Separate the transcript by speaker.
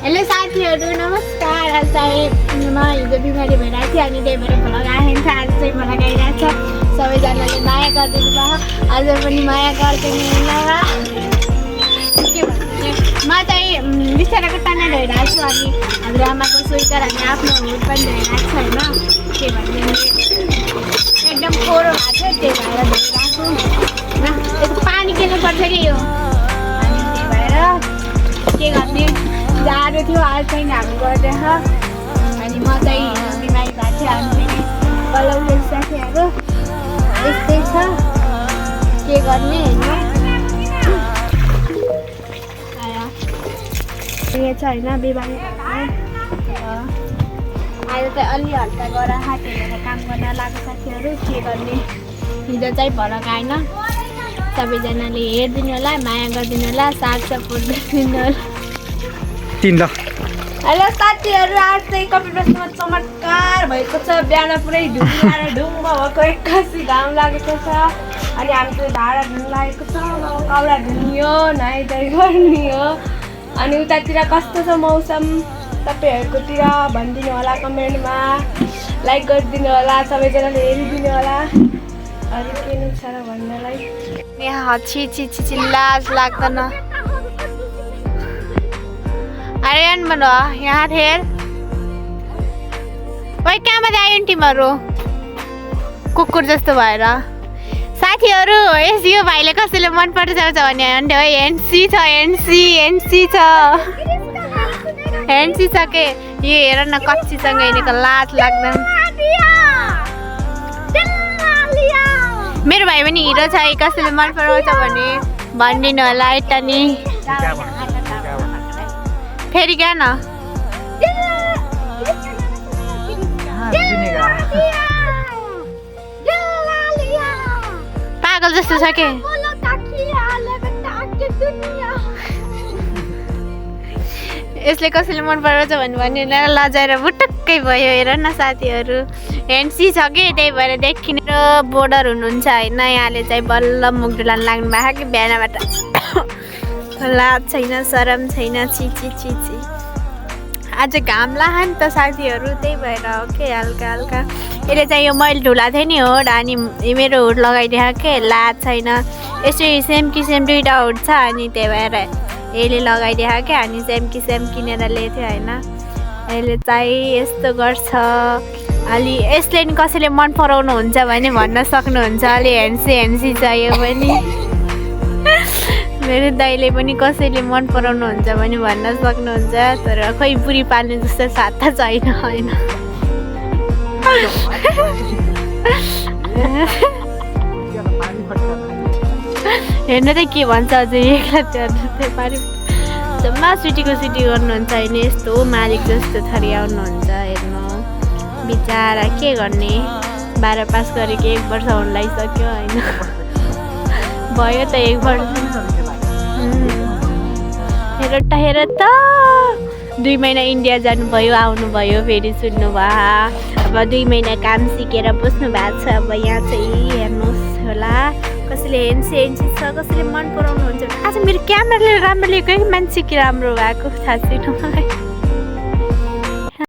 Speaker 1: Hello साथीहरू नमस्कार। आज चाहिँ म हिजो बिमारी भइरहेको थिएँ अनि त्यही भएर भ्लग आएन थियो। आज चाहिँ भ्लग आइरहेको छ। सबैजनाले माया गरिदिनु भयो, आज पनि माया गरिदिनु होला। के भन्ने म चाहिँ बिस्तारको टाना धोइरहेको छु अनि हाम्रो आमाको स्वेटर अनि आफ्नो हुड पनि धोइरहेको छ होइन। के भन्ने एकदम फोहोर भएको थियो त्यही भएर धोइरहेको छु होइन। यसको पानी किन्नुपर्छ कि यो अनि त्यही भएर के गर्ने जाडो थियो। आज चाहिँ हामी गर्दैछ अनि म चाहिँ बिमारी भएको थिएँ अनि फेरि बल्ल साथीहरू यस्तै छ के गर्ने होइन। यो छ होइन बिमारी अहिले चाहिँ अलि हल्का गएर साथीहरू काम गर्न लाग्यो साथीहरू के गर्ने। हिजो चाहिँ भलक आएन। सबैजनाले हेरिदिनु होला, माया गरिदिनु होला, साथ सपोर्ट गरिदिनु होला। हेलो साथीहरू आज चाहिँ कपिलवस्तुमा चमत्कार भएको छ। बिहान पुरै ढुङ्गाएर ढुङ्ग भएको एक्कासी घाम लागेको छ अनि हामी चाहिँ भाँडा धुनु लागेको छ। कौडा धुनियो, नुहाइधुवाइ गर्ने हो अनि उतातिर कस्तो छ मौसम तपाईँहरूकोतिर भनिदिनु होला कमेन्टमा, लाइक गरिदिनु होला, सबैजनाले हेरिदिनु होला। अरू के नै छ र भन्नलाई यहाँ छि लाज लाग्दैन। आर्यन बनो यहाँ ठेर वही कहाँबाट आयो नि तिमीहरू कुकुर जस्तो भएर। साथीहरू यस यो भाइले कसैले मन पर्छ भने अन्त एनसी छ एनसी छ एनसी छ के यो हेर न कच्चीसँग हिँडेको लाज लाग्दैन। मेरो भाइ पनि हिरो छ कसैले मन पराउँछ भने भनिदिनु होला यता नि फेरि क्या न पागल जस्तो छ के। यसले कसैले मन पराउँछ भने लजाएर बुटक्कै भयो। हेर न साथीहरू एनसी छ कि त्यही भएर देखिने बोर्डर हुनुहुन्छ होइन। यहाँले चाहिँ बल्ल मुखडुलान लाग्नु भएको कि बिहानबाट लाज छैन, सरम छैन, छि। आज घाम लाग्यो नि त साथीहरू त्यही भएर हो के हल्का हल्का। यसले चाहिँ यो मैले धुला थिएँ नि हुड अनि मेरो हुड लगाइदिएको के लाज छैन। यसो सेम किसिम दुईवटा हुड छ अनि त्यही भएर यसले लगाइदिएको क्या अनि सेम किनेर ल्याएको थियो होइन। यसले चाहिँ यस्तो गर्छ। अलि यसले नि कसैले मन पराउनुहुन्छ भने भन्न सक्नुहुन्छ। अलि हेन्सी छ यो पनि। मेरो दाइले पनि कसैले मन पराउनुहुन्छ भने भन्न सक्नुहुन्छ। तर खै बुढी पाल्ने जस्तो साथ छैन होइन। हेर्नु त के भन्छ अझै एक्लै पारि जम्मा सुटी गर्नुहुन्छ होइन। यस्तो मालिक जस्तो थरी आउनुहुन्छ हेर्नु बिचारा के गर्ने। 12 पास गरेको 1 वर्ष हुन लागिसक्यो होइन। भयो त 1 वर्ष। हेर त 2 महिना इन्डिया जानुभयो आउनुभयो फेरि सुन्नुभयो। अब 2 महिना काम सिकेर बस्नु भएको छ। अब यहाँ चाहिँ हेर्नुहोस् होला कसैले एनसी छ कसैले मन पराउनुहुन्छ। आज मेरो क्यामेराले राम्रो लिएको है मान्छे कि राम्रो भएको थाहा छैन मलाई।